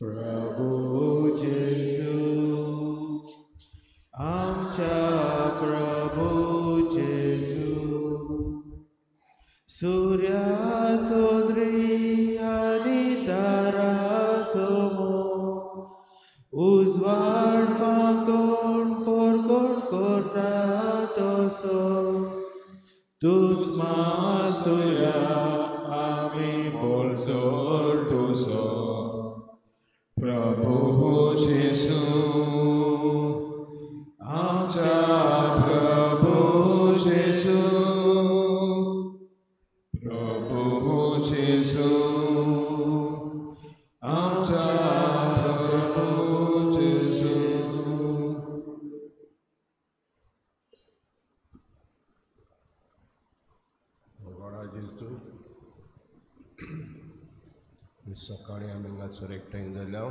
प्रभू जेजू आमच्या प्रभू जेजू सूर्याचो द्री आनी ताराचो मोग उजवाड फांकोण पोरकोण करता तसो तूच मासुरा आमी बोलसोर तुजो प्रभू जेजू आमच्या प्रभू जेजू प्रभू जेजू आमच्या प्रभू जेजू. गोडा जेजू सकाळी आमी हांगासर एकठांय जाल्या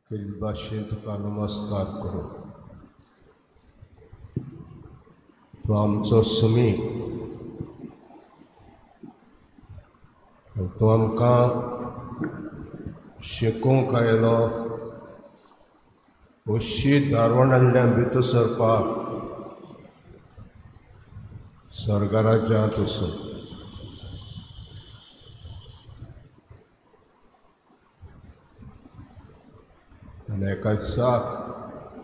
केल्ले भाशेन तुका नमस्कार करूं. तूं आमचो सुमी, तूं आमकां शिकोवंक आयलो अशी दारवणांतल्यान भितर सरपाक स्वर्गराज्यांत वचून. आनी एका दिसाक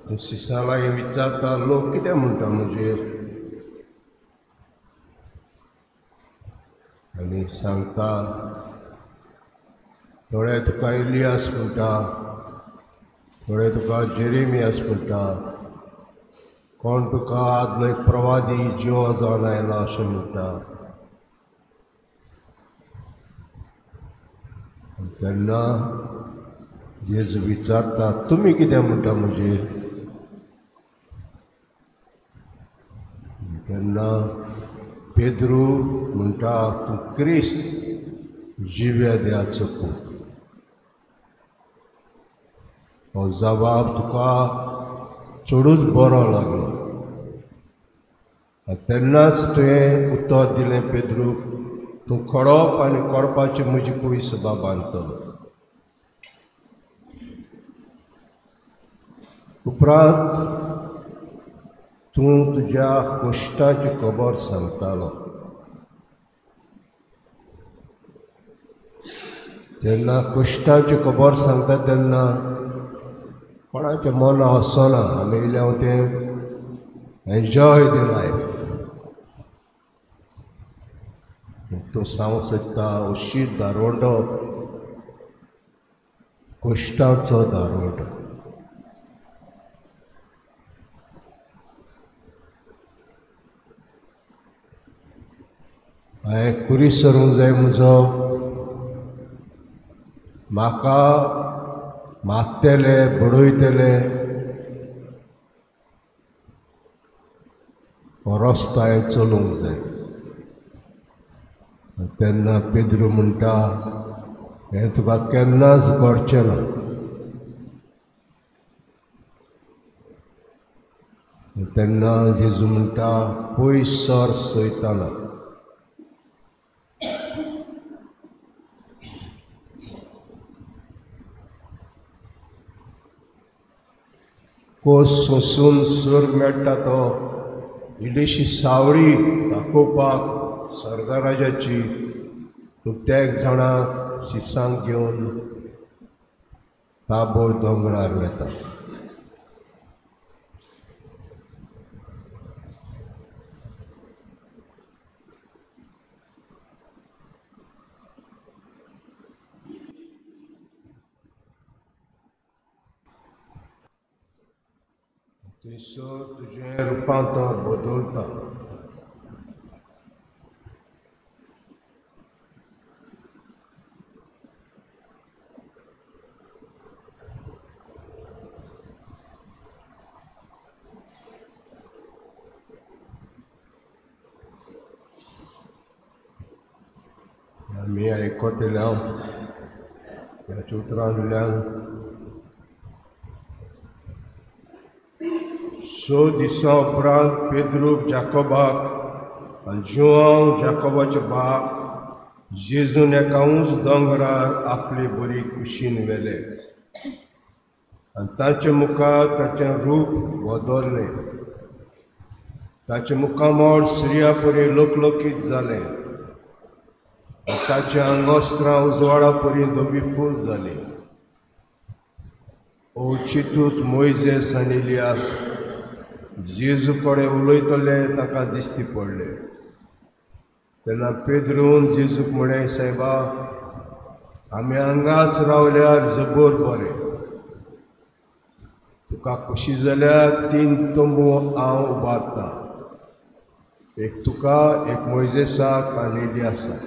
तूं सिसा लागीं विचारता लोक कितें म्हणटा म्हजेर आनी सांगता थोडे तुका इलियास म्हणटा, थोडे तुका जेरेमियास म्हणटा, कोण तुका आदलो एक प्रवादी जिवो जावन आयला अशें म्हणटा. तेन्ना जेजू विचारता तुमी कितें म्हणटा म्हजेर. तेन्ना पेद्रू म्हणटा तूं क्रिस्त जिव्या देवाचो पूत. हो जबाब तुका चडूच बरो लागलो. तेन्नाच तुवें उतर दिलें पेद्रूक तूं खडप आनी खडपाची म्हजी पयस बांदतलो. उपरांत तूं तुज्या कश्टाची खबर सांगतालो. जेन्ना कश्टाची खबर सांगता तेन्ना कोणाचें मन हसना. आमी येयल्या तें एन्जॉय the life. तूं सांगूंक सोदता अशी दारवंटो कश्टाचो दारवंटो. हांवें कुरीस सरूंक जाय म्हजो, म्हाका मारतले बडयतले, हो रस्तो हांवें चलूंक जाय. तेन्ना पेद्रू म्हणटा हें तुका केन्नाच घडचें ना. तेन्ना जेजू म्हणटा पयस सर सैताना. कोस सोंसून स्वर्ग मेळटा तो इल्लीशी सावळी दाखोवपाक स्वर्गराजाची तूं त्या जाणांक सिसांक घेवन ताबोर दोंगरार वता. थंयसर तुजें रुपांतर बदलता. आमी आयकतल्या ह्या उतरांतल्यान 6 दिसां उपरांत पेद्रूक जाकोबाक आनी जुआंव जाकोबाच्या बाप जेजून एका उंच दोंगरार आपले बरी कुशीन व्हेले आनी ताचे मुखार ताचें रूप बदल्लें. ताचें मुखामळ सुर्या परी लकलकीत जालें आनी ताचें आंगवस्त्रां उजवाडा परी धवी फूल जालीं. अवचितूच मोयजेस आनी इलियास जेजू कडेन उलयतले ताका दिश्टी पडले. तेन्ना पेद्रून जेजूक म्हळें, सायबा, आमी हांगाच रावल्यार जबर बरें. तुका खोशी जाल्यार 3 तंबू हांव उबारतां, एक तुका, एक मोयजेसाक आनी इलियासाक.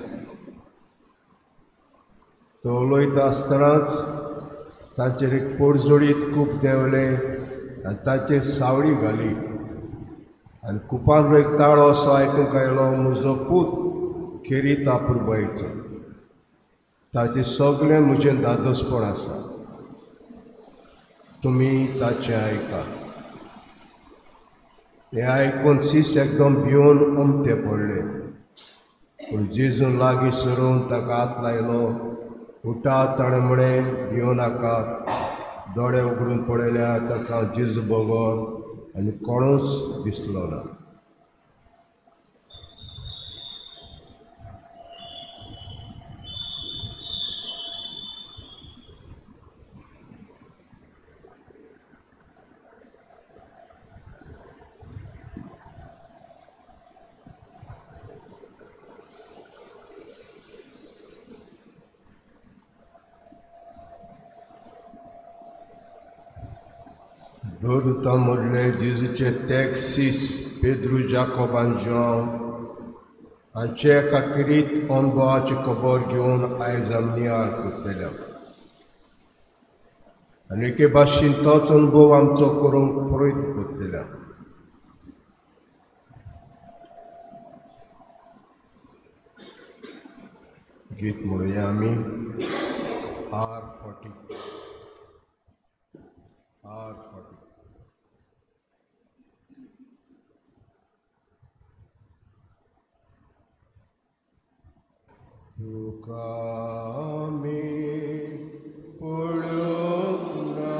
तो उलयता आसतनाच तांचेर एक पोरजोडीत कूप देंवलें आनी ताचेर सावळी घाली आनी कुपांतलो एक ताळो असो आयकूंक आयलो, म्हजो पूत खेरीत आपुरबायेचो, ताचें सगळें म्हजें दादोसपण आसा, तुमी ताचें आयकात. हें आयकून शीस एकदम भिवन उमते पडले. पूण जेजून लागीं सरून ताका हात लायलो. उठात, ताणें म्हळें, भिवं नाकात. दोळे उगडून पळयल्यार ताका जेजू बगर आनी कोणूच दिसलो ना. दोरुता म्हणले जेजूचे तेग सीस पेद्रू, जाकोब आनी जॉन हांचे एका किरीत अणभवाची खबर घेवन आयज आमी नियाळ करतले आनी एके भाशेन तोच अणभव आमचो करूंक प्रयत्न करतले. गीत म्हणुया आमी R40 R40. तुका आमी पळोवंक ना,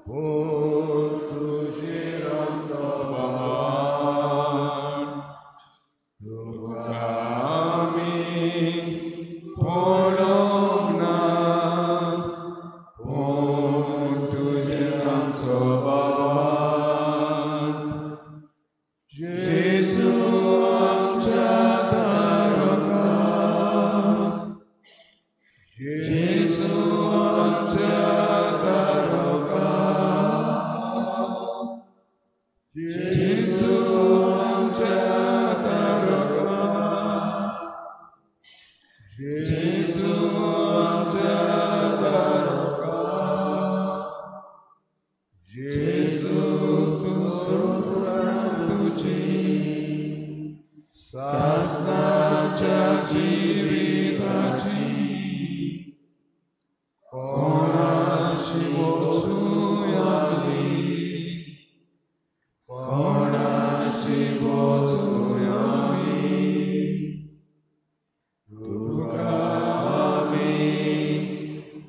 पूण तुजेर आमचो भार. तुका आमी पळोवंक ना, पूण तुजेर आमचो भार. जेजू आमच्या तारका, जेजू आमच्या तारका, जेजू आमच्या तारका, जेजू आमच्या तारका. जेजू तूं सोबरान तुजी सासणाच्या जिविताची कोणाशी वचूया आमी, कोणाशी वचूया आमी. तुका आमी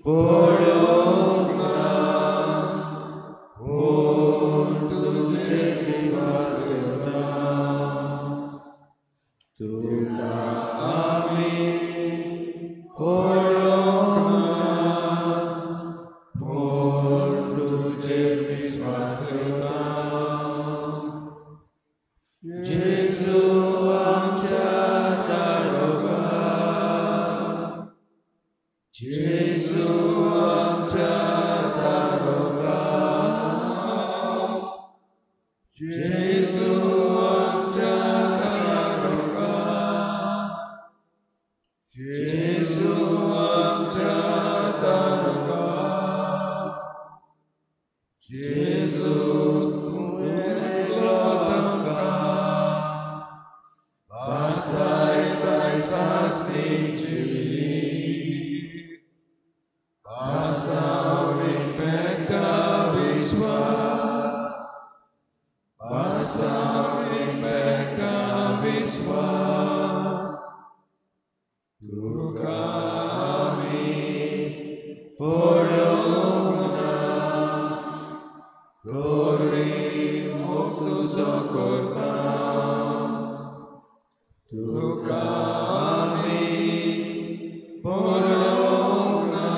पळोवंक ना, पूण तुजेर विस्वास दवरता. तुका आमी पळोवंक ना, पूण तुजेर विस्वास दवरता. जेजू आमच्या तारका, जेजू आमच्या तारका, जेजू आमच्या तारका, जेजू आमच्या तारका. जेजू तूं एकलोच आमकां भासायताय सासणीक जिवीत, भासावणीक पेट्टा विस्वास, भासावणीक पेट्टा विस्वास. तुका आमी पळोवंक ना तरी मोग तुजो करता. तुका आमी पळोवंक ना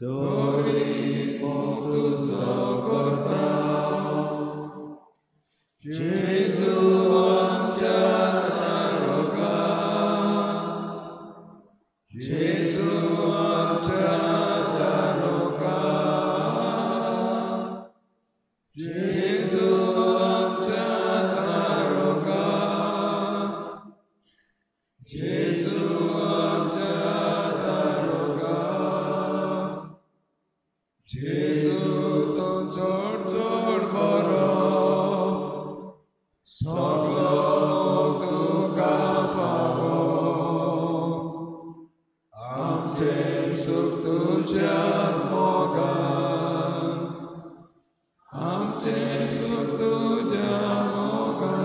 तरी मोग तुजो करता. जेजू आमच्या दारोगा, जेजू आमच्या दारोगा, जेजू आमच्या दारोगा, जेजू आमच्या दारोगा. जेजू तूं चड चड बरो, सगलो तुका फावो. आमचें सूख तुज्या मोगान, आमचें सूख तुज्या मोगान.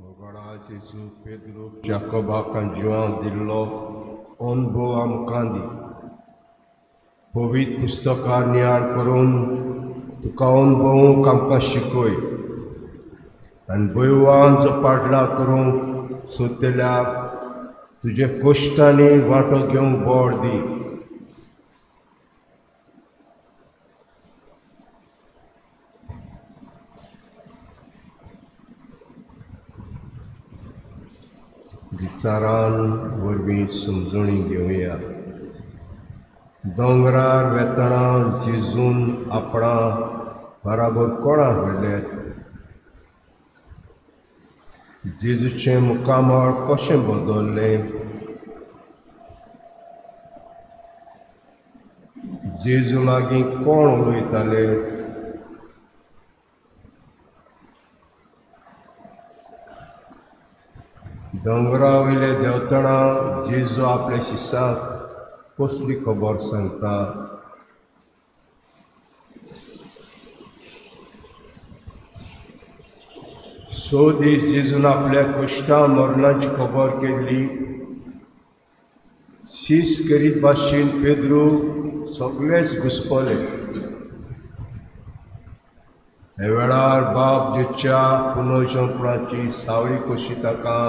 मोगाळा जेजू पेद्रू जाकोबाक आनी जुवांक दिल्लो अनुभव आमकां दी. पवित्र पुस्तकार नियाळ करून तुका अनुभवूंक आमकां शिकय आनी भयवान जो पाडला करूंक सोदतल्याक तुजे कश्टांनी वांटो घेवंक बळ दी. विचारान वरवीं समजणी घेवया. दोंगरार वेतना जेजून आपणा बराबर कोणाक व्हेले? जेजूचें मुखामळ कशें बदल्लें? जेजू लागीं कोण उलयताले? दोंगरा वयले देंवतना जेजू आपल्या शिसाक कसली खबर सांगता? स दीस जेजून आपल्या कश्टां मरणाची खबर केल्ली. शीस करीत भाशेन पेद्रू सगळेच घुसपले. हे वेळार बाप जेच्या पुनर्जंपणाची सावळी कशी ताका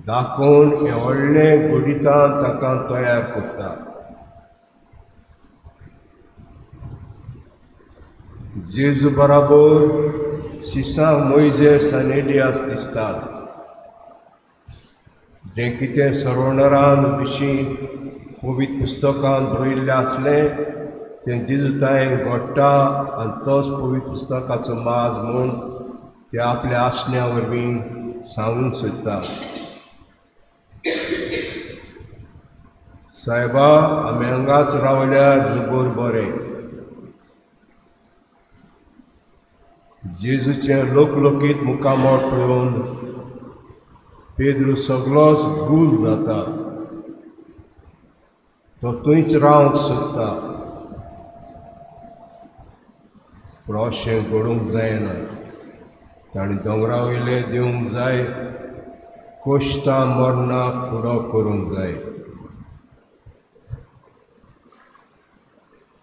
दाखोवन हे व्हडले गुडितान ताका तयार करता. जेजू बराबर शिसां मोयजेस आनी एलियास दिसतात. जें कितें सर्वणरान विशीं पवित्र पुस्तकान बरयिल्लें आसलें तें जेजू तांय घडटा आनी तोच पवित्र पुस्तकाचो माज म्हूण ते आपल्या आसण्या वरवीं सांगूंक सोदता. सायबा, आमी हांगाच रावल्यार जोबोर बरें. जेजूचें लोकलोकीत मुखामळ पळोवन पेद्रू सगलोच गूल जाता. तो थंयच रावंक सोदता, पूण अशें घडूंक जायना. ताणें दोंगरा वयले दिवंक जाय, कश्टां मरणाक फुडो करूंक जाय.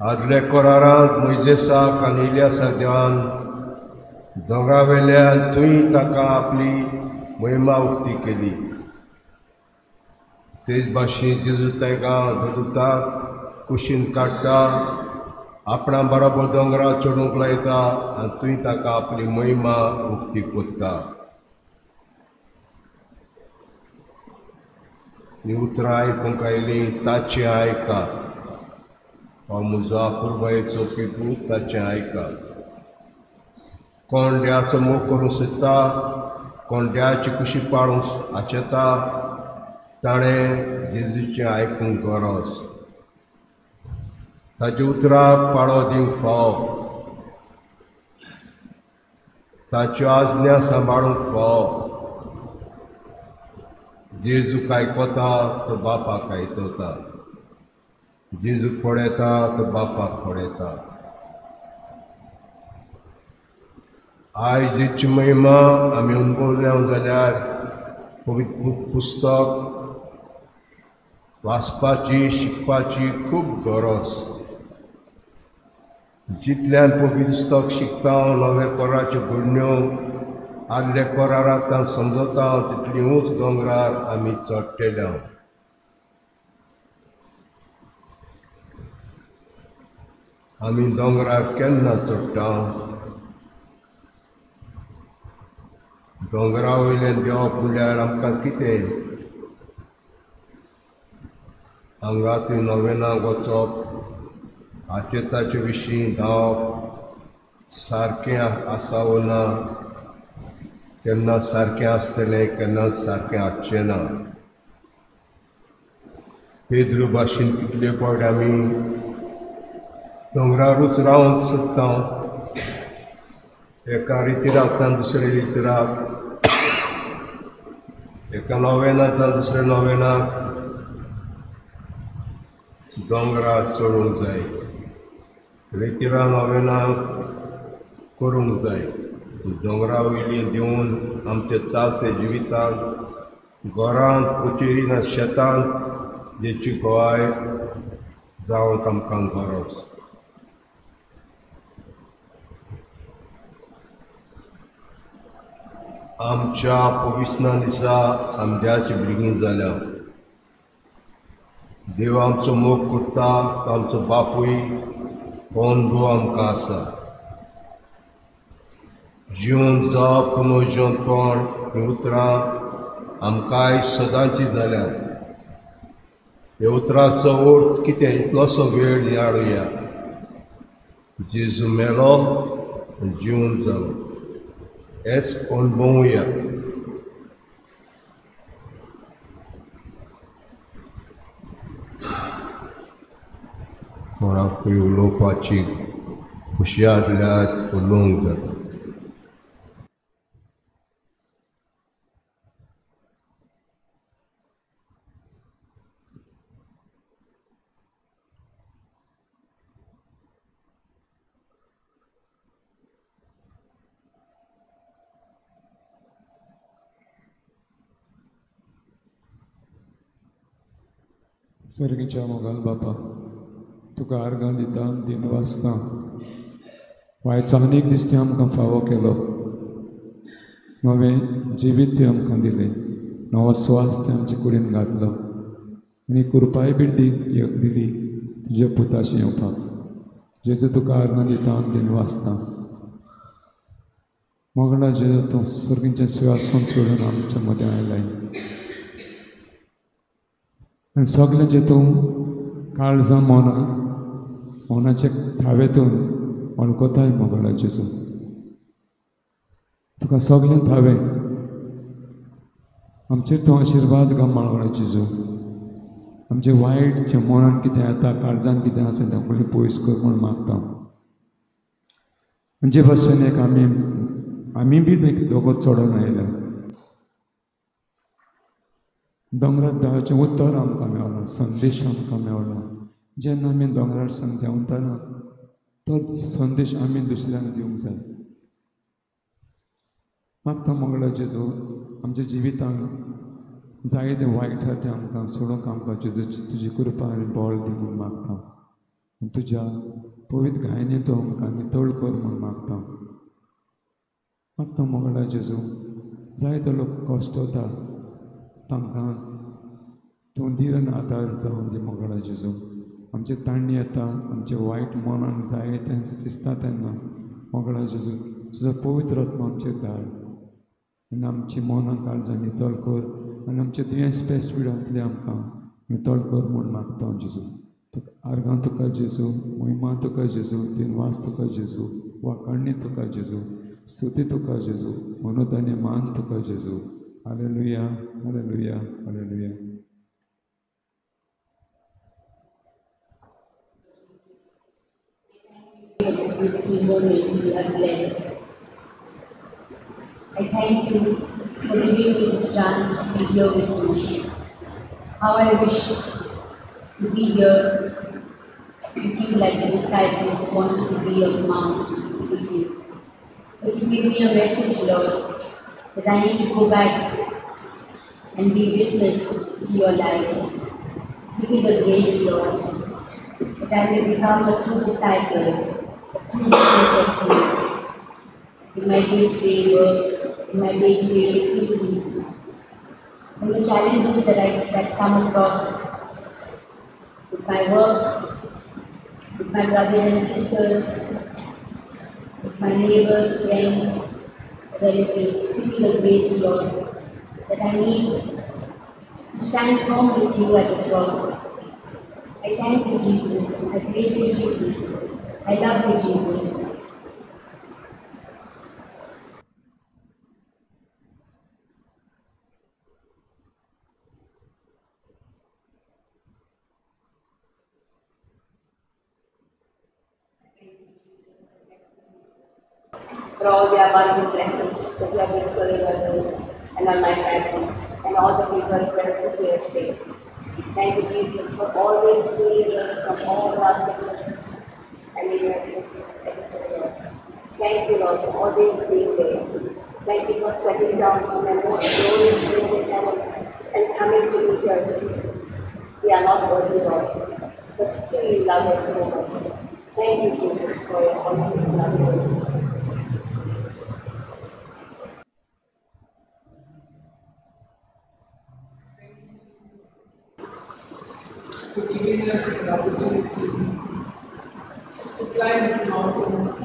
आदल्या करारांत मोयजेसाक आनी इलियासाक देवान दोंगरा वयल्यान थंय ताका आपली महिमा उक्ती केली. तेच भाशेन जेजू ताका दलुताक कुशीन काडटा, आपणा बराबर दोंगरार चडूंक लायता आनी थंय ताका आपली महिमा उक्ती करता. हीं उतरां आयकूंक आयलीं ताचें आयका. हो म्हजो अपुरबायेचो पिपूत, ताचें आयका. कोण देवाचो मोग करूंक सोदता, कोण देवाची कुशी पाळूंक आशेता, ताणें जेजूचें आयकूंक गरज. ताच्या उतराक पाळो दिवंक फाव, ताच्यो आज्ञा सांबाळूंक फाव. जेजूक आयकता तो बापाक आयकता, जेजूक पळयता तो बापाक पळयता. आयज जेची महिमा आमी अणभवल्या जाल्यार पवित्र पुस्तक वाचपाची शिकपाची खूब गरज. जितल्यान पवित्र पुस्तक शिकता, नव्या कोराच्यो घडण्यो आदल्या कोरारांत समजता, तितली उंच दोंगरार आमी चडटले. आमी दोंगरार केन्ना चडटा? दोंगरा वयल्यान देंवप म्हणल्यार आमकां कितें? हांगा थंय नोवेनाक वचप, हाचे ताचे विशीं धांवप, सारकें आसा वो ना, केन्ना सारकें आसतलें केन्ना सारकें आसचें ना. पेद्रू भाशेन कितले फावट आमी दोंगरारूच रावंक सोदता, एका रितिरांतल्यान दुसऱ्या रितिराक, एका नोवेनांतल्यान दुसऱ्या नोवेनाक दोंगरार चडूंक जाय, रितिरा नोवेनाक करूंक जाय. दोंगरा वयली देंवून आमचे चालते जिवितांत, घरांत, कचेरीन, शेतांत जेची गोवाय जावंक आमकां गरज. आमच्या पविसना दिसा आमी देवाची भुरगीं जाल्या. देव आमचो मोग करता, तो आमचो बापूय, हो अनुभव आमकां आसा. जिवन जावप पुनर्जिवंतपण हीं उतरां आमकांय सदांची जाल्यात. ह्या उतरांचो अर्थ कितें इतलोसो वेळ नियाळुया. जेजू मेलो आनी जिवन जालो हेच अणभवुया. कोणाकूय उलोवपाची खुशी आसल्यार उलोवंक जाता. सर्गीच्या मोगाल बापा, तुका आर्गां दिता, दिन वाचता. वायचो आनीक दीस तुवें आमकां फावो केलो, नवें जिवीत तुवें आमकां दिलें, नवो स्वास तुवें आमचे कुडीन घातलो आनी कृपाय बी दिली तुज्या पुताशी येवपाक. जेजू तुका आर्गां दिता, दिन वाचता. मोगला जेजू, तूं सर्गीचें सिंहासन सोडून आमच्या मदें आयलाय आनी सगळें जे तूं काळजां मनां मनाचे थावेतून वळखताय मोगला जेजू. तुका सगळें थावें आमचेर तूं आशिर्वाद गा मोगला जेजू. आमचें वायट जें मनान कितें येता, काळजान कितें आसा तें पयलीं पयस कर म्हूण मागता. आमचे भाशेन एक आमी आमी बी एक दोंगर चडोन आयल्या. दोंगरार देवाचें उतर आमकां मेवलां, संदेश आमकां मेवला. जेन्ना आमी दोंगरार सावन देंवतना तो संदेश आमी दुसऱ्यांक दिवंक जाय. मागता मोगला जेजू आमच्या जिवितांत जाय तें वायट आहा तें आमकां सोडूंक आमकां जेजू तुजी कृपा आनी बळ दी म्हूण मागता. आनी तुज्या पवित्र घायनी तूं आमकां नितळ कर म्हूण मागता. मागता मोगला जेजू जायते लोक कश्ट वता तांकां तूं धीर आनी आदार जावन दी मोगला जेजू. आमचे ताण्णी येता, आमचे वायट मनान जाय तें दिसता तेन्ना मोगला जेजू तुजो पवित्र आत्मा आमचेर धाड आनी आमची मनां काळजां नितळ कर आनी आमचे दुयेंस पेस पिडांतले आमकां नितळ कर म्हूण मागता जेजू. तुका आर्गां तुका जेजू, महिमा तुका जेजू, दिनवास तुका जेजू, वाखाणणी तुका जेजू, स्तुती तुका जेजू, मनोद आनी मान तुका जेजू. Hallelujah, hallelujah, hallelujah. You are blessed. I thank you for giving me this chance to be here with you. How I wish to be here with you like the disciples wanted to be on the mount with you. But you give me a message, Lord, that I need to go back and be witness to your life. Give me the grace, Lord, that I may become a true disciple, a true witness of you. In my day-to-day work, in my day-to-day activities, and the challenges that come across with my work, with my brothers and sisters, with my neighbors, friends, relatives. Give me the grace, Lord, that I need to stand firm with you at the cross. I thank you, Jesus. I praise you, Jesus. I love you, Jesus. For all the abundant blessings that you have bestowed on me and on my family and all the people present here today. Thank you, Jesus, for always healing us from all our sicknesses and illnesses. Thank you, Lord, for always being there. Thank you for stepping down from your most glorious throne in heaven and coming to meet us. We are not worthy, Lord, but still you love us so much. Thank you, Jesus, for your always loving us. For giving us an opportunity to climb these mountains,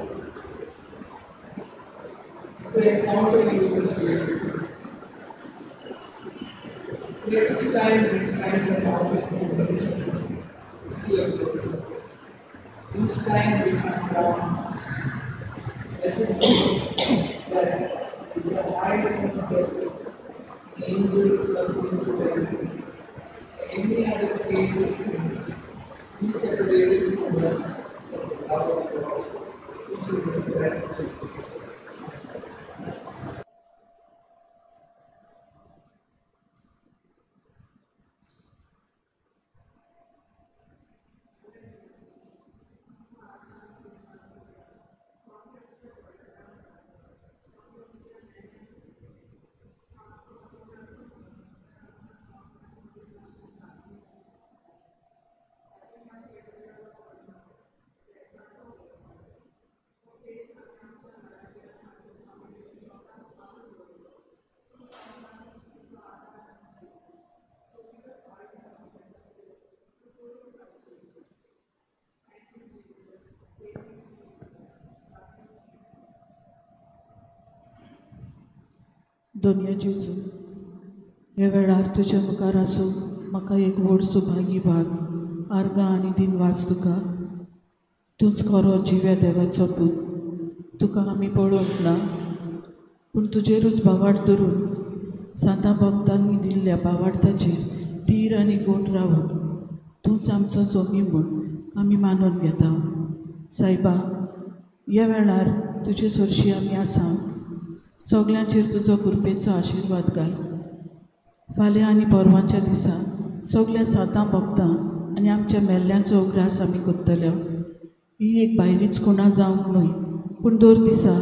to encounter you this way. Each time we climb the mountain to see your glory. Each time we come down, let it be that we can hide from death, angels, the principalities, any other created things be separated from us from the love of God, which is in Christ Jesus. दोनया जेजू, ह्या वेळार तुज्या मुखार आसूं म्हाका एक व्हड सुभागी भाग आर्गां आनी दिनवास तुका. तूंच खरो जिव्या देवाचो पूत. तुका आमी पळोवंक ना, पूण तुजेरूच भावार्थ धरून सांता भक्तांनी दिल्ल्या भावार्थाचेर धीर आनी गोट रावून तूंच आमचो सोमी म्हूण आमी मानून घेता. सायबा, ह्या वेळार तुजे सरशी आमी आसा. सगल्यांचेर तुजो कृपेचो आशिर्वाद घाल. फाल्यां आनी परवांच्या दिसा सगल्या सातां भक्तां आनी आमच्या मेल्ल्यांचो उगडास आमी करतले. ही एक भायलीच खुणा जावंक न्हय, पूण दर दिसा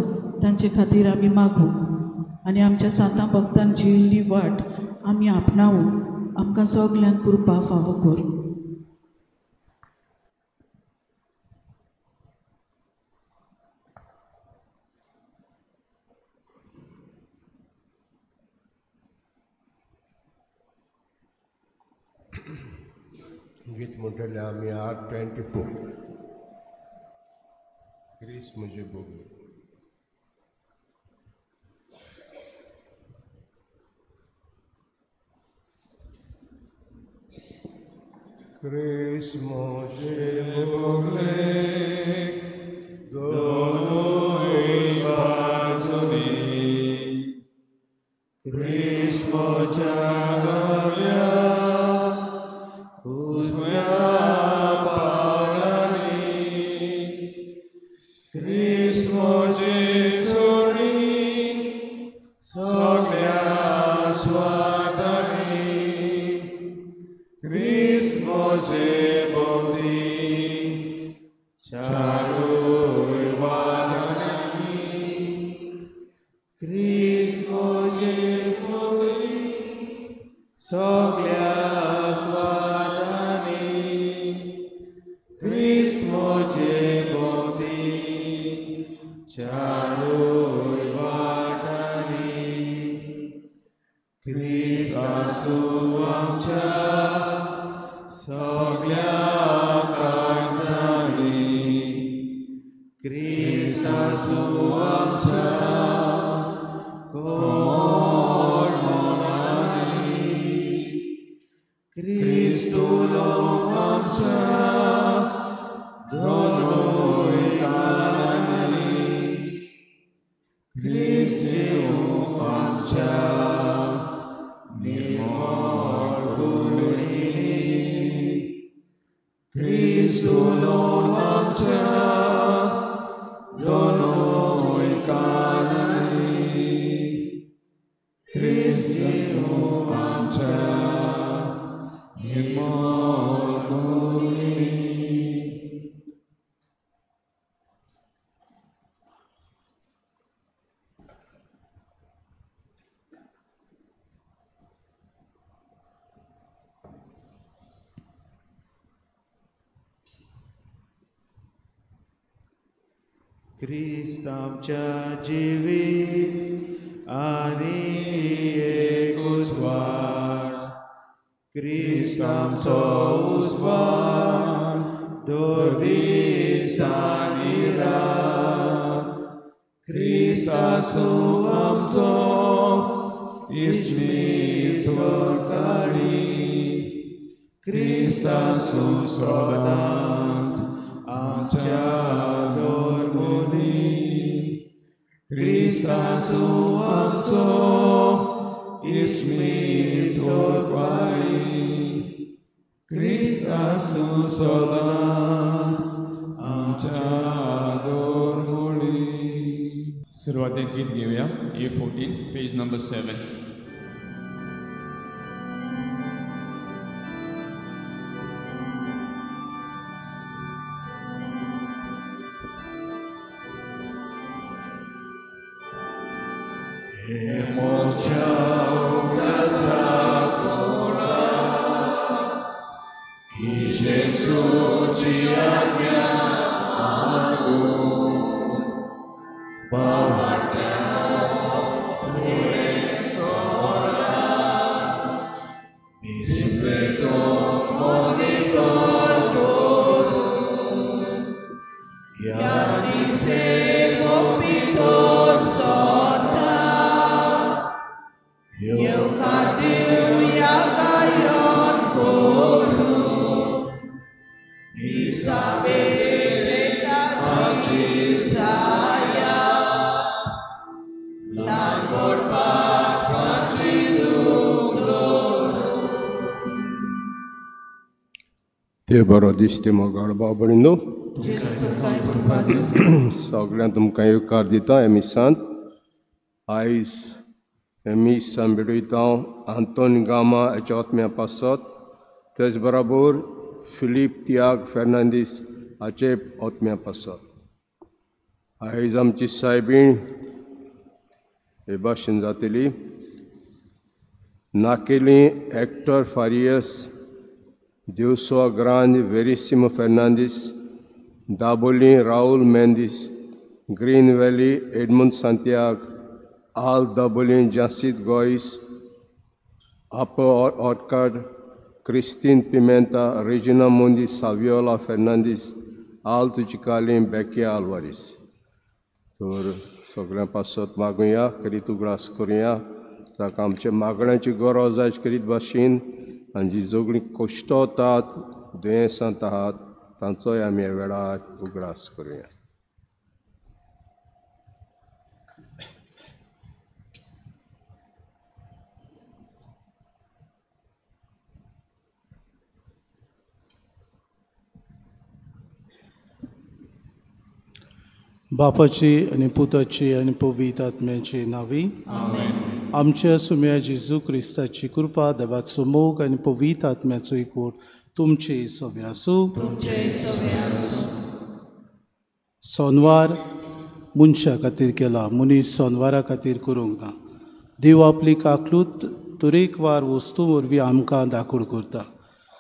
तांचे खातीर आमी मागूंक आनी आमच्या सातां भक्तान जियेल्ली वाट आमी आपणावूंक आमकां सगल्यांक कृपा फावो कर. गीत म्हणटले आमी 824. क्रिस्त म्हजे भोगले. क्रिस्त म्हजे भोगले दोनूय बाजूंनी, क्रिस्त म्हज्या गळ्या उजव्या पावलांनी, क्रिस्त म्हजे सोरी सगळ्या म्हजे भोंवती चारूय वाटांनी, क्रिस्त म्हजे भोंवती सगळ्या स्वातांनी, क्रिस्त म्हजे भोंवती चारूय वाटांनी, क्रिस्त आसूं आमच्या सगळ्या काळजांनी, क्रिस्त आसूं आमच्या कोमल मनांनी, क्रिस्त उलोवं आमच्या दोनूय कानांनी, क्रिस्त जेवूं आमच्या निर्मळ कुडींनी, क्रिस्त उलोवं आमच्या दोनूय कानांनी, क्रिस्त जेवूं आमच्या निर्मळ कुडींनी. क्रिस्त आमच्या जिवीत आनी एक उजवाड, क्रिस्त आमचो उजवाड दर दीस आनी रात, क्रिस्त आसूं आमचो इश्ट स्वकाळी, क्रिस्त आसूं सदांच आमच्या दोरमुनी, क्रिस्त आसूं आमचो इश्ट स्वकाळी, क्रिस्त आसूं सदांच आमच्या दोरमुनी. सुरवातेक गीत घेवया, A14, page number 7. ते बरो दीस ते मोगाळ भाव भयणींनो, सगळ्यांक तुमकां येवकार दिता. ह्या मिसांत आयज हें मीस आमी भेटयता आंतोन गामा हाच्या आत्म्या पासत, तेच बराबर फिलीप तियाग फेर्नांदीस हाचे आत्म्या पासत. आयज आमची सायबीण हे भाशेन जातली. नाकेली actor फारियस, देवसो Grande Verissimo Fernandes, Dabolim Raul Mendes, Green Valley Edmund Santiago, Al Dabolim Jasid Gois, Upper Orchard Christine Pimenta, Regina Mundi Saviola Fernandes, Al Tuchikalim Bekia Alvares. तर सगळ्यां पासत मागुया, करीत उगडास करुया, ताका आमच्या मागण्यांची गरज आयज करीत भाशेन आनी जी सगळीं कश्टतात दुयेंसांत आहात तांचोय आमी ह्या वेळार उगडास करुया. बापाची आनी पुताची आनी पवित्र आत्म्याची नावी. आमेन. आमच्या सुम्या जेजू क्रिस्ताची कृपा, देवाचो मोग आनी पवित्र आत्म्याचो एकवट तुमचे सवे आसूं. सोनवार मनशा खातीर केला, मनीस सोनवारा खातीर करूंक ना. देव आपली काकलूत तरेकवार वस्तू वरवीं आमकां दाखोड करता.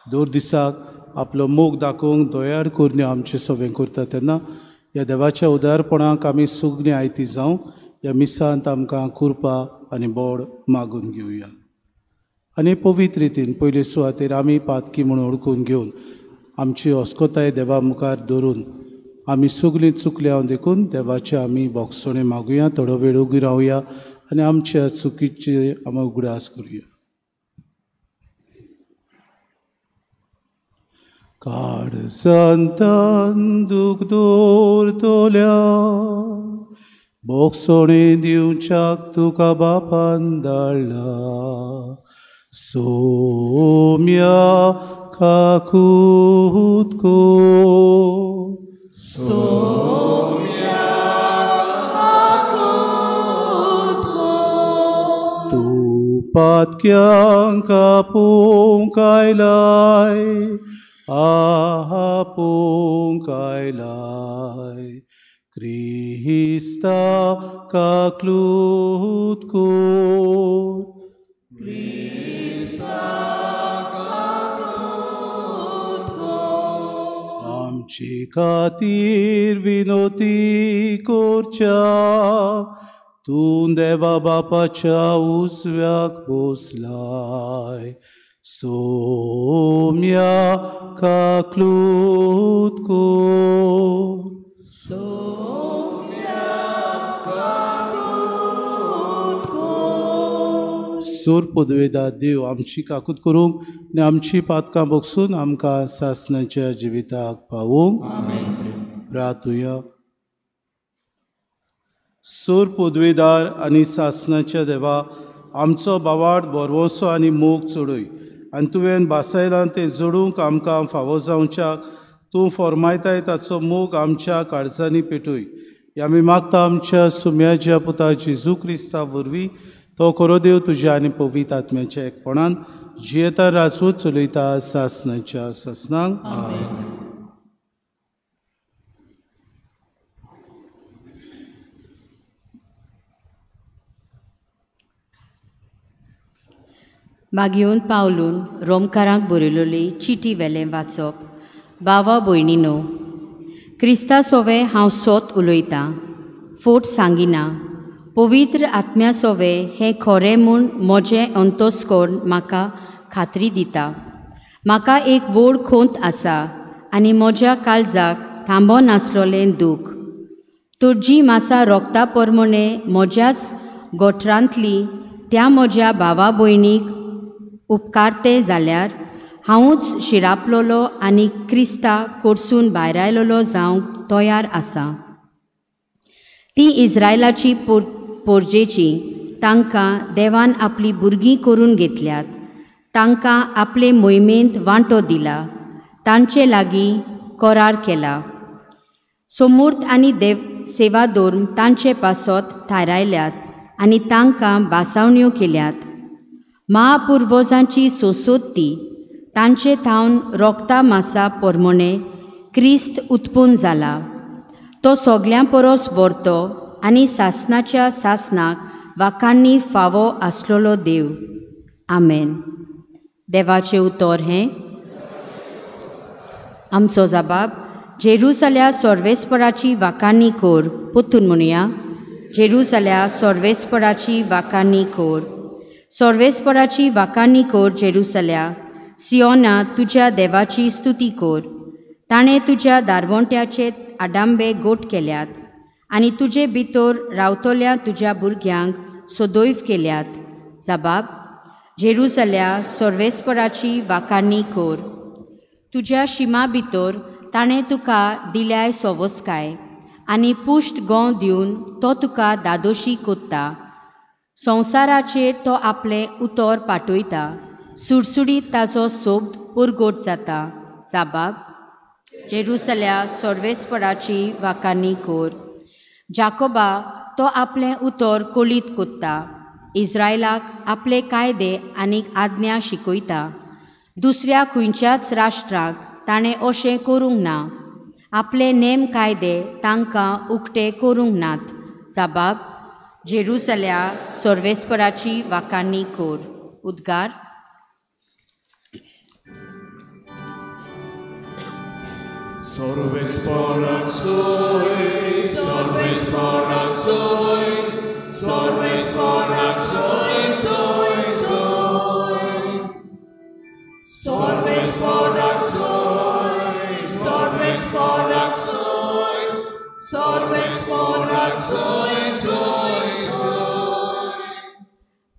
दर दिसाक आपलो मोग दाखोवंक दयाळ करून आमचें सवें करता. तेन्ना ह्या देवाच्या उदारपणाक आमी सगळीं आयती जावंक ह्या मिसांत आमकां कृपा आनी बोड मागून घेवया. आनी पवित्र रितीन पयले सुवातेर आमी पातकी म्हूण ओळखून घेवन आमची अस्कोताय देवा मुखार धरून आमी सगळीं चुकल्या देखून देवाचे आमी बोगसणे मागुया. थोडो वेळ उगी रावया आनी आमच्या चुकीचे आमी उगडास करुया. काळजांतान दूख दवरतल्या बोगसणे दिवच्याक तुका बापान धाडला. सोम्या काकूत कोर, सोम्या काकूत कोर, तूं पातक्यांक आपोवंक आयलाय, आपोवंक आयलाय. क्रिस्ता काकलूत कोर, क्रिस्ता काकलूत कोर, आमचे खातीर विनोती करच्या तूं देवा बापाच्या उजव्याक बसलाय. सोम्या काकलूत कोर, सोम्या काकलूत कोर. सोर पदवेदा देव आमची काकूत करूंक आनी आमची पातकां बगसून आमकां सासणाच्या जिविताक पावोवंक. प्रार्थुया. सोर पदवेदार आनी सासणाच्या देवा, आमचो बावाड भरवंसो आनी मोग चडय आनी तुवें भासायलां तें जोडूंक आमकां फावो जावच्याक तूं फॉर्मायताय ताचो मोग आमच्या काळजांनी पेटय. आमी मागता आमच्या सुम्याच्या पुता जेजू क्रिस्ता वरवीं, तो खरो देव तुज्या आनी पवित्र आत्म्याच्या एकपणान जियेता राजवट चलयता सासणाच्या सासणांक. मागीवन पावलून रोमकारांक बरयलोली चिटी वेलें वाचप. बावा भयणीनो, क्रिस्ता सोवे हांव सोत उलयतां, फोट सांगिना. पवित्र आत्म्या सोवे हें खरें म्हूण म्हजें अंतस्कर्ण म्हाका खात्री दिता. म्हाका एक व्हड खोंत आसा आनी म्हज्या काळजाक थांबो नासलोलें दूख. तर जी मासा रोगता परमणे म्हज्याच गोठरांतली त्या म्हज्या भावा भयणीक उपकारते जाल्यार हांवूच शिरापलोलो आनी क्रिस्ता कोर्सून भायरायलोलो जावंक तयार आसा. ती इस्रायलाची पोरजेची, तांकां देवान आपली भुरगीं करून घेतल्यात, तांकां आपले मोहिमेंत वांटो दिला, तांचे लागीं करार केला. सोमूर्त आनी देव सेवा धर्म तांचे पासत थारायल्यात आनी तांकां भासावण्यो केल्यात. महापुर्वजांची सोसोत ती तांचे थावन रोगता मासा परमणे क्रिस्त उत्पन्न जाला. तो सगळ्यां परस व्हरतो आनी सासणाच्या सासणाक वाखांनी फावो आसलेलो देव. आमेन. देवाचें उतर हें. आमचो जबाब जेरुसल्या सर्वेस्पराची वाखाणी कोर. पोतून म्हणुया, जेरुसल्या सर्वेस्पराची वाखाणी कोर, सर्वेस्पराची वाखाणी कोर. जेरुसल्या सियोना तुज्या देवाची स्तुती कोर. ताणें तुज्या दारवंट्याचे आडांबे गोट केल्यात आनी तुजे भितर रावतल्या तुज्या भुरग्यांक सदैव केल्यात. जबाब जेरुसल्या सर्वेस्पराची वाखाणी कोर. तुज्या शिमा भितर ताणें तुका दिल्याय सोवस्काय आनी पुश्ट गोंव दिवन तो तुका दादोशी कोत्ता. संवसाराचेर तो आपलें उतर पाठयता, सुडसुडीत ताचो सोब्द पुरगोट जाता. जबाब जेरुसल्या सर्वेस्पराची वाखाणी कोर. जाकोबा तो आपलें उतर कोलीत कोत्ता, इस्रायलाक आपले कायदे आनी आज्ञा शिकयता. दुसऱ्या खंयच्याच राष्ट्राक ताणें अशें करूंक ना. आपले नेम कायदे तांकां उक्ते करूंक नात. जाबाब जेरुसल्या सर्वेस्पराची वाखाणी कर. उद्गार. सर्वेस्पराक सोय, सर्वेस्पराक सोय, सर्वेस्पराक सोय, सोय, सोय. सर्वेस्पराक सोय, सर्वेस्पराक सोय, सर्वेस्पराक सोय, सोय, सोय.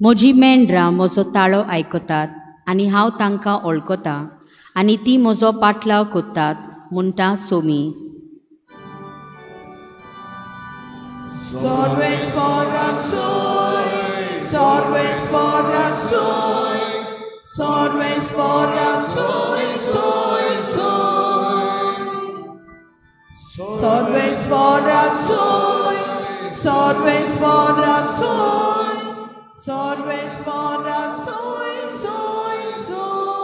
म्हजी मेंढरां म्हजो ताळो आयकतात आनी हांव तांकां वळखतां आनी ती म्हजो पाटलाव करतात म्हणटा सोमी. सर्वेस्पराक सोय, सर्वेस्पराक सोय, सर्वेस्पराक सोय, सोय, सोय. सर्वेस्पराक सोय, सर्वेस्पराक सोय, सर्वेस्पराक सोय, सोय, सोय.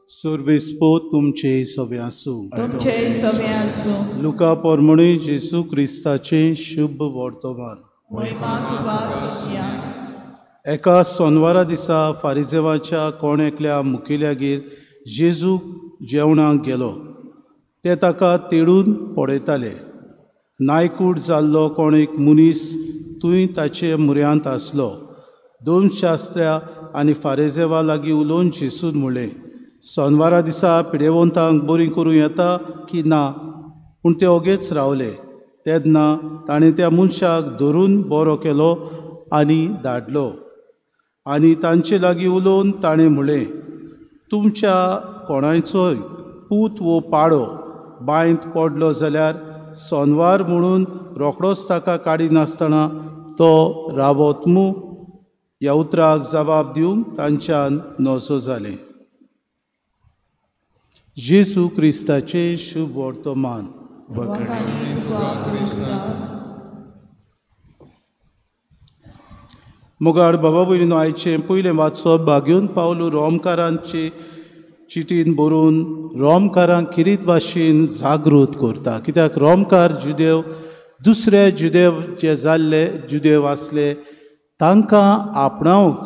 सर्वेस्पो तुमचे सवे आसूं. तुमचे सवे आसूं. लुका पोरमणे जेसू क्रिस्ताचें शुभ वर्तमान. महिमा तुका सोसया. एका सोनवारा दिसा फारिजेवाच्या कोण एकल्या मुखेल्यागेर जेजू जेवणाक गेलो. ते ताका तेडून पळयताले. नायकूट जाल्लो कोण एक मनीस थंय ताचे म्हऱ्यांत आसलो. दोन शास्त्र्या आनी फारिजेवा लागीं उलोवन जेसून म्हणलें, सोनवारा दिसा पिडेवंतांक बरी करूं येता की ना? पूण ते ओगेच रावले. तेन्ना ताणें त्या मनशाक धरून बरो केलो आनी धाडलो. आनी तांचे लागीं उलोवन ताणें म्हणलें, तुमच्या कोणायचोय पूत वो पाडो बांयत पडलो जाल्यार सोनवार म्हणून रोखडोच ताका काडिनासतना तो रावत मू? ह्या उतराक जबाब दिवंक तांच्यान नजो जालें. जेजू क्रिस्ताचें शुभ वर्तमान. मुगाड बाबा भयणीनो, आयचें पयलें वाचप भाग्योन पावलू रोमकारांचे चिटीन बरोवन रोमकारांक किरीत भाशेन जागृत करता. कित्याक रोमकार जुदेव दुसरे जुदेव जे जाल्ले जुदेव आसले तांकां आपणावंक,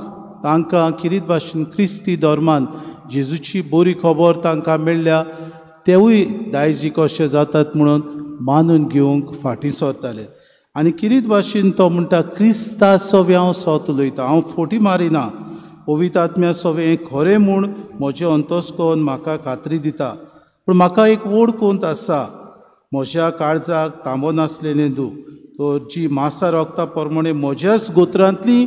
तांकां किरीत भाशेन क्रिस्ती धर्मान जेजूची बरी खबर तांकां मेळ्ळ्या तेवूय दायजी कशे जातात म्हणून मानून घेवंक फाटीं सरताले. आनी किरीत भाशेन तो म्हणटा, क्रिस्ता सवे हांव सत उलयतां, हांव फोटी मारिना, पवित्र आत्म्या सवे हें खरें म्हूण म्हजें अंतस्कन म्हाका खात्री दिता. पूण म्हाका एक व्हड कोंत आसा, म्हज्या काळजाक तांबो नासलेलें दूख, तर जी मासा रोगता प्रमाणे म्हज्याच गोत्रांतली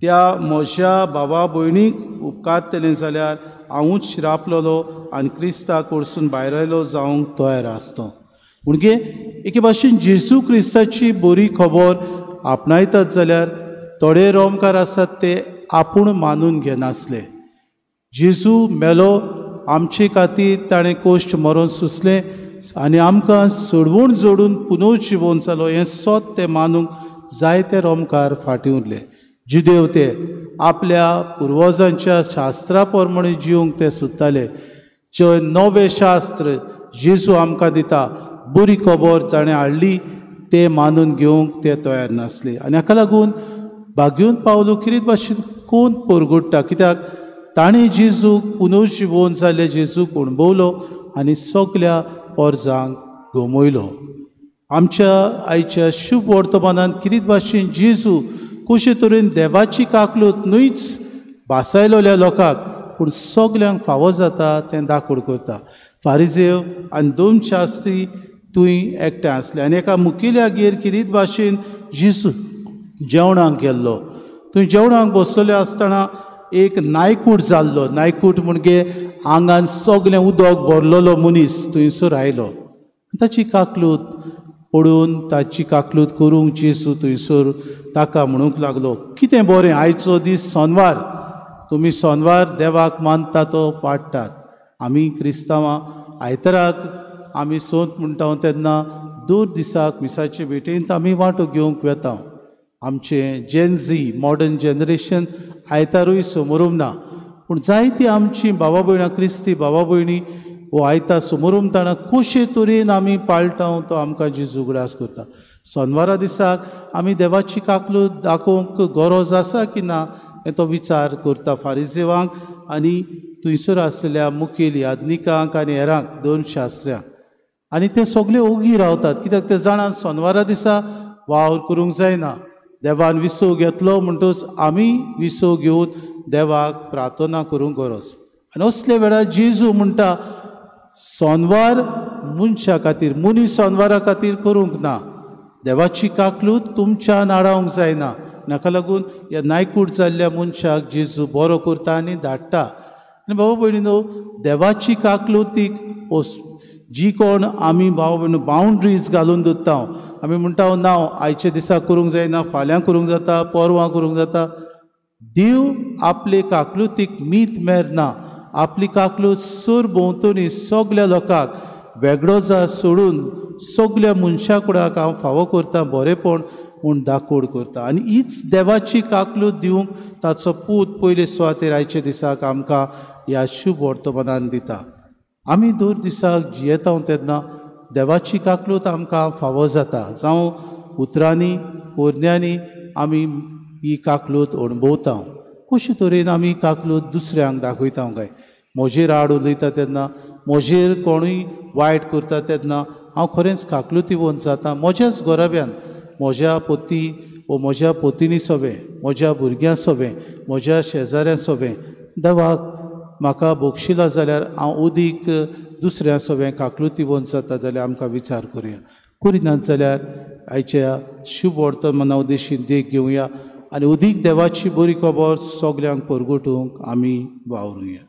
त्या म्हज्या बाबा भयणीक उपकारतलें जाल्यार हांवूच शिरापलेलो आनी क्रिस्ता कडसून भायर आयलो जावंक तयार आसता. म्हणजे एके भाशेन जेजू क्रिस्ताची बरी खबर आपणायतात जाल्यार थोडे रोमकार आसात ते आपूण मानून घेनासले. जेजू मेलो आमचे खातीर, ताणें कोश्ट मरोन सोंसलें आनी आमकां सोडवून जोडून पुनर्जिवोन जालो हें सत ते मानूंक जायते रोमकार फाटीं उरले. जुदेव ते आपल्या पुर्वजांच्या शास्त्रा प्रमाणे जिवंक ते सोदताले. जे नवें शास्त्र जेजू आमकां दिता, बरी खबर जाणें हाडली ते मानून घेवंक ते तयार नासले. आनी हाका लागून भाग्योन पावलो किरीत भाशेन कोण परगुडटा, कित्याक ताणें जेजूक पुनर्जिवोन जाल्ले जेजूक अणभवलो आनी सगल्या पोरजांक गमयलो. आमच्या आयच्या शुभ वर्तमानान किरीत भाशेन जेजू कशे तरेन देवाची काकलूत न्हयच भासायलोल्या लोकांक पूण सगल्यांक फावो जाता तें दाखोड करता. फारिजेव आनी दोन शास्त्री थंय एकठांय आसले आनी एका मुखेल्यागेर किरीत भाशेन जेजू जेवणाक गेल्लो. थंय जेवणाक बसलेले आसतना एक नायकूट जाल्लो, नायकूट म्हणजे आंगान सगळें उदक भरलेलो मनीस थंयसर आयलो. ताची काकलूत पळोवन ताची काकलूत करूंक जेजू थंयसर ताका म्हणूंक लागलो, कितें बरें आयचो दीस सोनवार, तुमी सोनवार देवाक मानता तो पाडटात, आमी क्रिस्तांवां आयताराक आमी सोंत म्हणटा तेन्ना दर दिसाक मिसाचे भेटेंत आमी वांटो घेवंक वेता. आमचें जेनझी मॉडर्न जनरेशन आयतारूय समोरूम ना, पूण जायती आमची बाबा भयणां क्रिस्ती बाबा भयणी हो आयतार समोरूमताना कशे तरेन आमी पाळटा तो आमकां जेजू उगडास करता. सोनवारा दिसाक आमी देवाची काकलूत दाखोवंक गरज आसा की ना हें तो विचार करता फारिजेवांक आनी थंयसर आसलेल्या मुखेल याज्ञिकांक आनी हेरांक धर्मशास्त्र्यांक. आनी ते सगळे ओगी रावतात कित्याक ते जाणात सोनवारा दिसा वावर करूंक जायना. देवान विसव घेतलो म्हणटकच आमी विसव घेवन देवाक प्रार्थना करूंक गरज. आनी असले वेळार जेजू म्हणटा सोनवार मनशा खातीर, मनीस सोनवारा खातीर करूंक ना. देवाची काकलूत तुमच्यान आडावंक जायना. नाका लागून ह्या नायकूट जाल्ल्या मनशाक जेजू बरो करता आनी धाडटा. आनी बाबा भयणीनो, देवाची काकलुतीक जी कोण आमी भाव भयणो बावंड्रीज घालून दवरता, आमी म्हणटा ना आयच्या दिसा करूंक जायना, फाल्यां करूंक जाता, परवां करूंक जाता. देव आपले काकलुतीक मीत मेर ना. आपली काकलूत सर भोंवतणी सगल्या लोकांक वेगळो जा सोडून सगल्या मनशा कुडाक हांव फावो करता बरेंपण म्हूण दाकोड करता. आनी हीच देवाची काकलूत दिवंक ताचो पूत पयले सुवातेर आयच्या दिसाक आमकां ह्या शुभ वर्तमानान दिता. आमी दर दिसाक जियेता तेन्ना देवाची काकलूत आमकां फावो जाता. जावं उतरांनी कोरण्यांनी आमी ही काकलूत अणभवता. कशे तरेन आमी काकलूत दुसऱ्यांक दाखयता काय? म्हजेर आड उलयता तेन्ना, म्हजेर कोणूय वायट करता तेन्ना हांव खरेंच काकलुतीवंत जाता. म्हज्याच घराब्यान म्हज्या पती वो म्हज्या पतिनी सोबें, म्हज्या भुरग्यां सोबें, म्हज्या शेजाऱ्यां सोबें देवाक म्हाका बक्षिला जाल्यार हांव उदीक दुसऱ्या सोबें काकलुतीवंत जाता जाल्यार आमकां विचार करुया. करिनात जाल्यार आयच्या शुभ वर्तमाना उद्देशीन देख घेवया आनी उदीक देवाची बरी खबर सगल्यांक परगटूंक आमी वावरुया.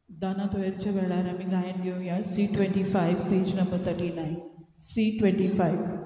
दाना तोयरच्या वेळार आमी गायन घेवया. C25 page number 39. C25.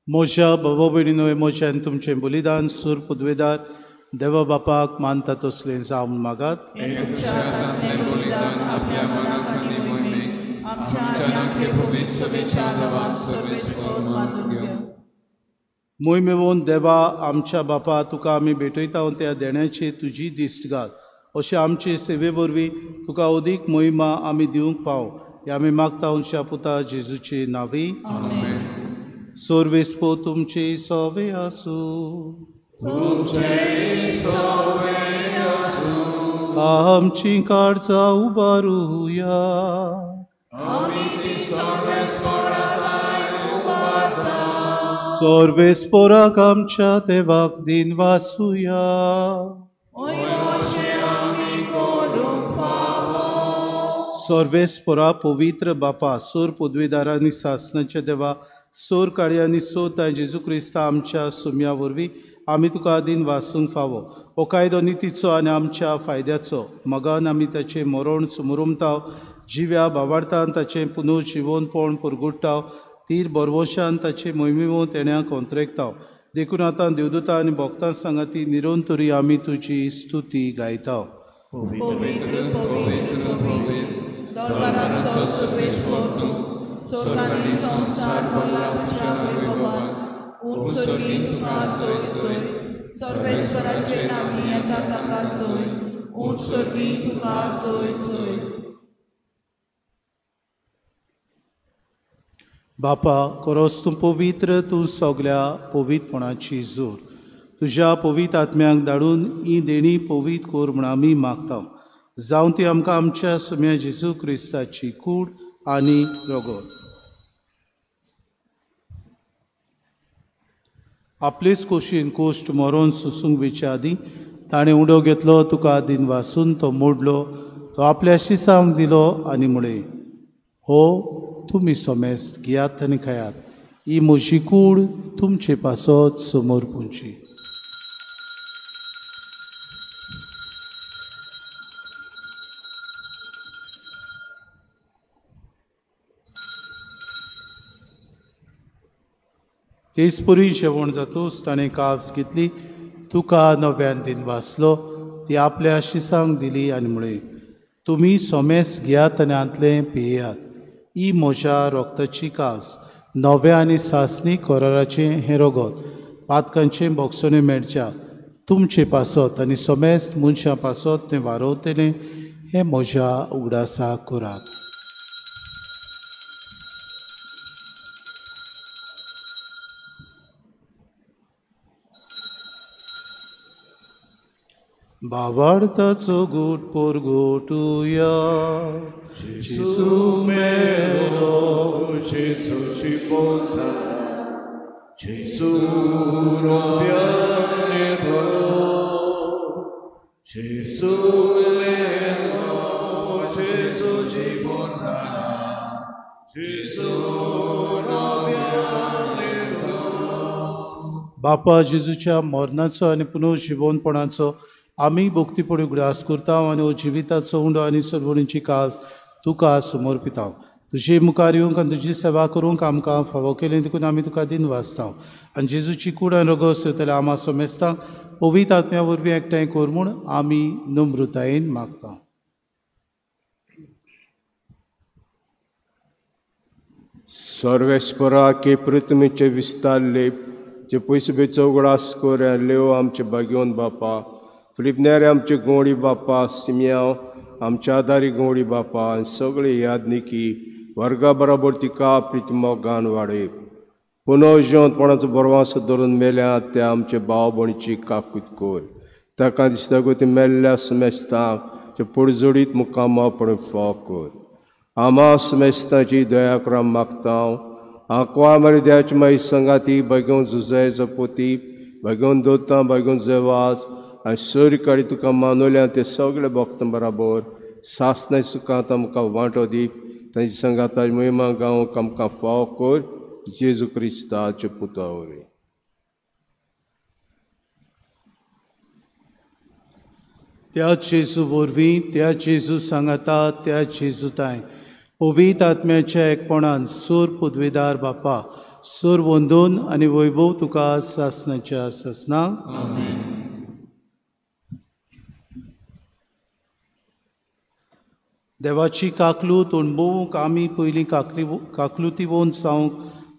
म्हज्या बाबा भयणीनो, म्हजें आनी तुमचें बलिदान सूर पदवेदार देवा बापाक मानता तसलें जावं मागात. मोहिमेवन देवा आमच्या बापा, तुका आमी भेटयता त्या देण्याची तुजी दिश्ट घाल, अशें आमचे सेवे वरवीं तुका अदीक मोहिमा आमी दिवंक पाव हे आमी मागता उंच्या पुता जेजूचे नांवी. सर्वेस्पो तुमचे सोवे आसूं. आमची काळजां उबारुया. सर्वेस्पोराक आमच्या देवाक दिन वासुया. सर्वेस्पोरा पवित्र बापा, सोर पदवीदारांनी सासनाच्या देवा, सोर काळयांनी सोताय जेजू क्रिस्ता आमच्या सुम्या वरवीं आमी तुका दिन वासूंक फावो. हो कायदो नितीचो आनी आमच्या फायद्याचो. मगान आमी ताचें मरण सुमरुमता, जिव्या बाबार्थान ताचें पुनर्जिवनपण पुरगुट्टा, तीर बरवशान ताचे मोहिमेवो तेण्या कोंत्रेकता. देखून आतां देवदूता आनी भक्तां सांगाती निरंतरी आमी तुजी स्तुती गायता. पवित्र पवित्र पवित्र दरबाराचो सर्वेस्पर तूं, स्वर्ग आनी संवसार भरला तुज्या वैभवान. उंच सर्गी तुका जोय जोय, सर्वेस्पराचे नांवी येता ताका जोय, उंच सर्गी तुका जोय जोय. बापा खरोच तूं पवित्र, तूं सगल्या पवित्रपणाची जोर. तुज्या पवित्र आत्म्यांक धाडून ही देणी पवित्र कर म्हूण आमी मागता. जावं ती आमकां आमच्या सुम्या जेजू क्रिस्ताची कूड आनी रगत. आपलेच कोशीन कोश्ट मरोन सोसूंक वेच्या आदीं ताणें उडो घेतलो, तुका दिन वासून तो मोडलो, तो आपल्या शिसांक दिलो आनी म्हळें, हो तुमी सोमेस्त घेयात आनी खायात, ही म्हजी कूड तुमचे पासत समोर पुंची. तेच परी जेवण जातूच ताणें कास घेतली, तुका नव्यान दिन वाचलो, ती आपल्या शिसांक दिली आनी म्हळें, तुमी सोमेस घेयात आनी हांतलें पियेयात, ही म्हज्या रोगताची कास, नव्या आनी सासणी कराराचें हें रगत, पातकांचें बोगसणें मेळच्या तुमचे पासत आनी सोमेस्त मनशां पासत तें वारवतलें, हें म्हज्या उगडासा करात. भावार्थाचो गूट पोरगोटुया. जेजू मेलो, जेजूची पोंसा, जेजू नव्याने धरो, जेजू मेलो, जेजूची पोंसा, जेजू नव्याने धरो. बापा जेजूच्या मरणाचो आनी पुनर्जिवनपणाचो आमी भक्तीपणी उगडास करता आनी हो जिविताचो उंडो आनी सर्वणीची कास तुका समर्पिता. तुजे मुखार येवंक आनी तुजी सेवा करूंक आमकां फावो केलें देखून आमी तुका दिन वाचता. आनी जेजूची कूड आनी रगत जाल्यार आमा समेस्तांक पवित्र आत्म्या वरवीं एकठांय कर म्हूण आमी नम्रतायेन मागता. सर्वेस्परा के पृथ्वीचे विस्तारले जे पयसो बेचो उगडास कर लेव आमचे भाग्यवंत बापा, फिलिपनेरे आमचे गोंडी बापा, सिमियांव आमच्या आदारी गोंडी बापा आनी सगळे यादनिकी वर्गा बरोबर तिका प्रितिमो गान वाडय. पुनर्जिवंतपणाचो बरवासो धरून मेल्या त्या आमचे भाव भयणीची काकूत कर. ताका दिसता गो ती मेल्ल्या सुमेस्तांक ते पुडजोडीत मुखामपण फाव कर. आमा सुमेस्तांची दया करा मागता. आंकवा मारी देवाची माई संगाती भाग्योवन जुजायचो पोती, भाग्योवन दोतां, भाग्योवन जेवाज आनी सर काडी तुका मानवल्या ते सगळे भक्त बराबर सासनाय सुखांत आमकां वांटो दी. तांची संगाता महिमा गावंक आमकां फाव कर, जेजू क्रिस्ताचे पुता वरवीं. त्या जेजू वरवीं, त्या जेजू सांगाता, त्या जेजू ताय पवित्र आत्म्याच्या एकपणान सूर पुदवेदार बापा, सूर वंदून आनी वैभव तुका सासनाच्या सासना. देवाची काकलूत अणभवूंक आमी पयलीं काकलुती वोन जावंक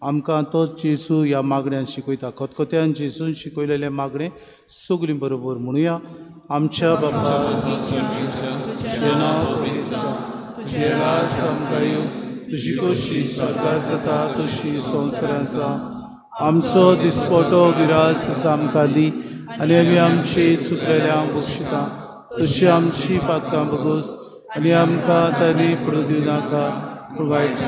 आमकां तोच जेजू ह्या मागण्यान शिकयता. खतखत्यान जेजून शिकयलेलें मागणें सगळीं बरोबर म्हणुया. आमच्या बापा तुजें नांव पवित्र जावं, तुजें राज आमकां येवं, तुजी खोशी स्वर्गार जाता तशी संवसारांत जावं. आमचो दिसपटो गिरास आमकां दी आनी आमी आमची चुकलेल्यांक बक्षिता तशी आमची पातकां बगोस आनी आमकां तांणी पडूं दिवं नाका पूण वायट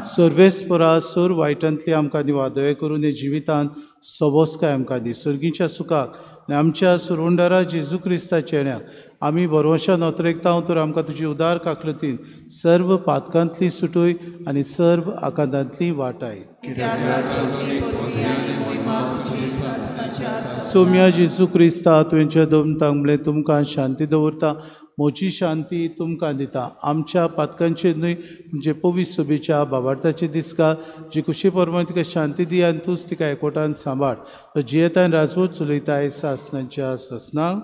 सर्वेस्परा सोर वायटांतली आमकां निवादय करून हे जिवितांत सबोसकाय आमकां दी. सर्गीच्या सुखाक आनी आमच्या सुरुंडारा जेजू क्रिस्ताच्या येण्याक आमी भरवशान अतरेकता तर आमकां तुजी उदार काकलतीन सर्व पातकांतली सुटूय आनी सर्व आकांतांतली वाटाय. सोम्या जेजू क्रिस्ता तुवें दमतांक म्हणलें तुमकां शांती दवरता, म्हजी शांती तुमकां दिता. आमच्या पातकांचेर न्हय म्हणजे पवित्र सभेच्या बाबार्थाचे दिसका जी कुशी प्रमाण तिका शांती दी आनी तूंच तिका एकवटान सांबाळ. तो जियेतान राजवट चलयताय सासनाच्या सासनाक.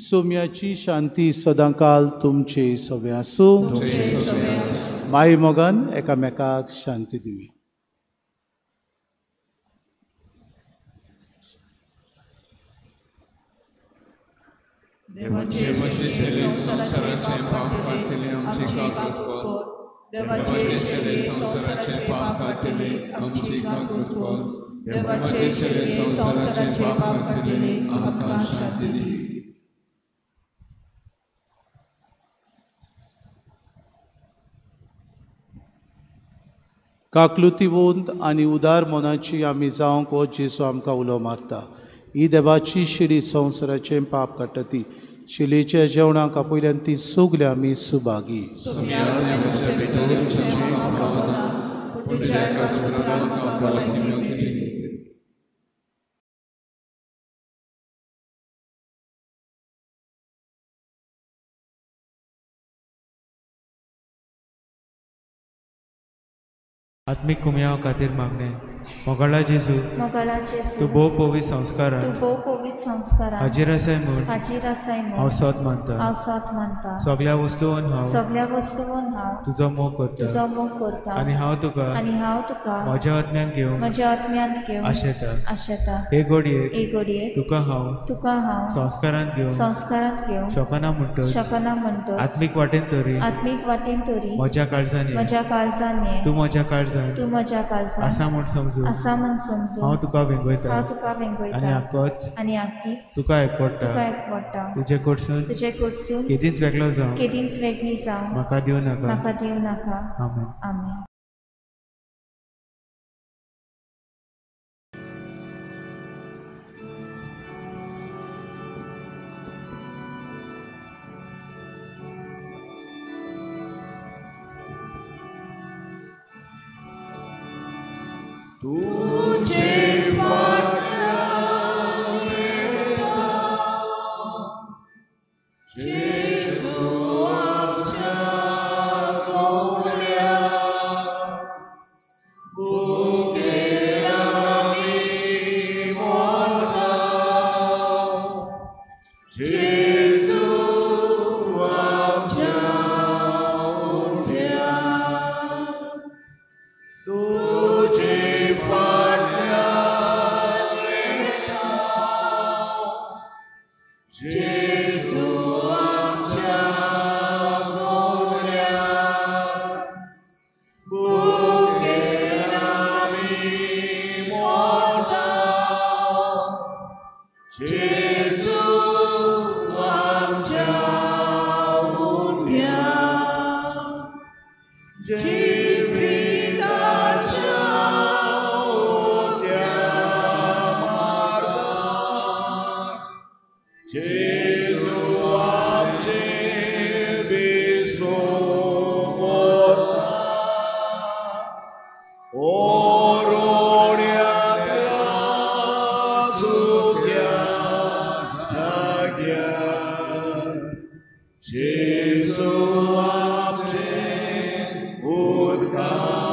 सोम्याची शांती सदांकाल तुमचे सवे आसूं. माई मोगान एकामेकाक शांती दिवी. देवाचे संवसाराचे पाप काडटले आमची काकूत कर. देवाचे संवसाराचे पाप काडटले आमची काकूत कर. देवाचे संवसाराचे पाप काडटले आमकां शांती दी. काकलुतीवंत आनी उदार मनाची आमी जावंक हो जेजू आमकां उलो मारता. ही देवाची शिडी संवसाराचें पाप काडटा ती शिलेच्या जेवणाक आपयल्यान ती सगळीं आमी सुभागी. आत्मीक कुमयाव खातीर मागणें. मोगाळा जेजू, तूं भोव पवित्र संस्कारान हाजीर आसाय म्हूण हांव सत मानता. सगळ्या वस्तून हांव तुजो मोग करता आनी हांव तुका म्हज्या आत्म्यान घेवन आशेता. हे घडयेक तुका हांव संस्कारांत घेवन शकना म्हणटच आत्मीक वाटेन तरी म्हज्या काळजान ये, तूं म्हज्या काळजान आसा म्हूण समजून हांव तुका वेंगयता आनी आकीच तुका एकवटा. तुजे कडसून केदींच वेगळो जावं म्हाका दिवं नाका. आमेन. आमेन. तुझेच फाटल्यान येता जेजू आमच्या कोंबड्या भुकेर आमी मरता जेजू आमच्या उंड्या तुझे फाटल्यान येता जेजू आमच्या कोंबड्या भुकेर आमी मरता जेजू आमच्या उंड्या जिविताच्या त्या मार्गार जेजू आमचे विसो ओरोड्यांतल्या सुक्या जाग्यार जेजू आमचे उदकांत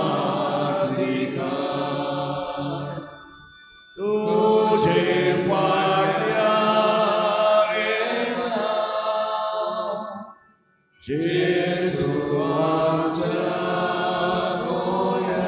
दिकार तुझे फाटल्यान येता जेजू आमच्या कोंड्या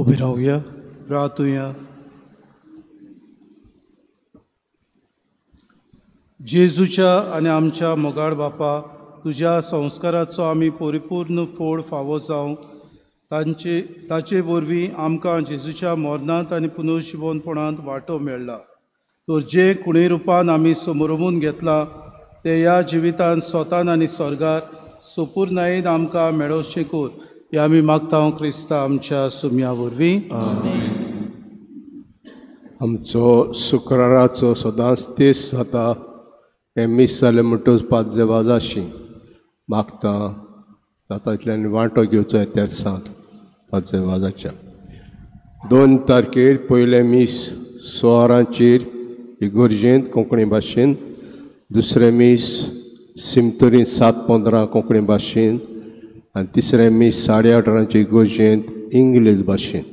उबी रावया, प्रार्थुया. जेजूच्या आनी आमच्या मोगाळ बापा, तुज्या संस्काराचो आमी परिपूर्ण फोड फावो जावंक तांचे ताचे वरवीं आमकां जेजूच्या मरणांत आनी पुनर्जिवनपणांत वांटो मेळ्ळा. तर जें कुणे रुपान आमी समरमून घेतलां तें ह्या जिवितांत स्वतान आनी स्वर्गार सोपूर्णायेन आमकां मेळोवचें कर, हें आमी मागता क्रिस्ता आमच्या सुम्या वरवीं. आमचो शुक्राराचो सदांच तेज जाता हें मीस जालें म्हणटकच 5 वाजाशी मागता जाता इतल्यान वांटो घेवचो त्याच सांत 5 वाजाच्या. 2 तारखेर पयलें मीस 6 वरांचेर इगोर्जेंत कोंकणी भाशेन, दुसरें मीस सिमतोरींत 7:15 कोंकणी भाशेन आनी तिसरें मीस 8:30 वरांचेर इगोर्जेंत इंग्लीश भाशेन.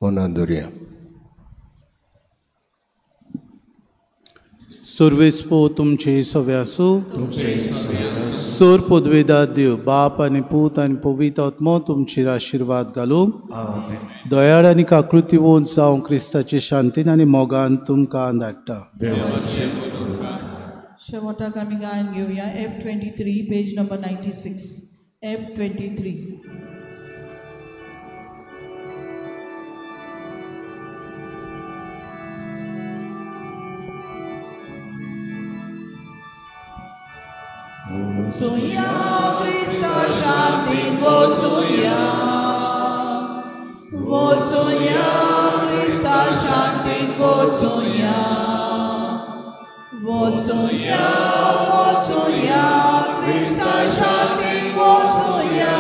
मनान दवरया. सर्वेस्पो तुमचे सवे आसूं. सोर पदवेदा देव बाप आनी पूत आनी पवित्र आत्मो तुमचेर आशिर्वाद घालूं. दयाळ आनी काकृतीवंत जावं क्रिस्ताचे शांतीन आनी मोगान तुमकां धाडटा. शेवटाक आमी गायन घेवया F23 page number 96. F23. Vocuja, Krista शांतीन vocuja, vocuja, Krista शांतीन vocuja, vocuja, vocuja, Krista शांतीन vocuja,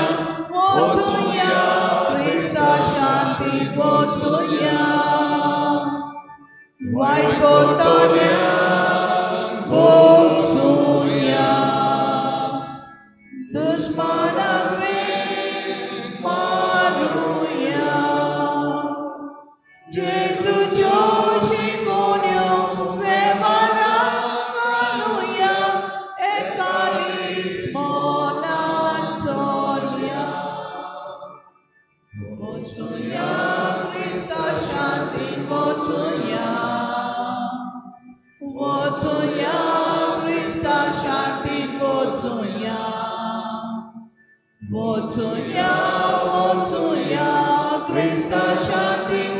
vocuja, Krista शांतीन vocuja. वायट कोतान्या vocuja. दुश्मनाक मारुया, जेजूच्यो शिकोवण्यो वेव्हाराक घालुया, एकालीस मनान चलया. वचुया क्रिस्ता शांतीन वचुया, वचुया क्रिस्ता शांतीन वचुया. वचुया, वचुया, क्रिस्ता शांतीन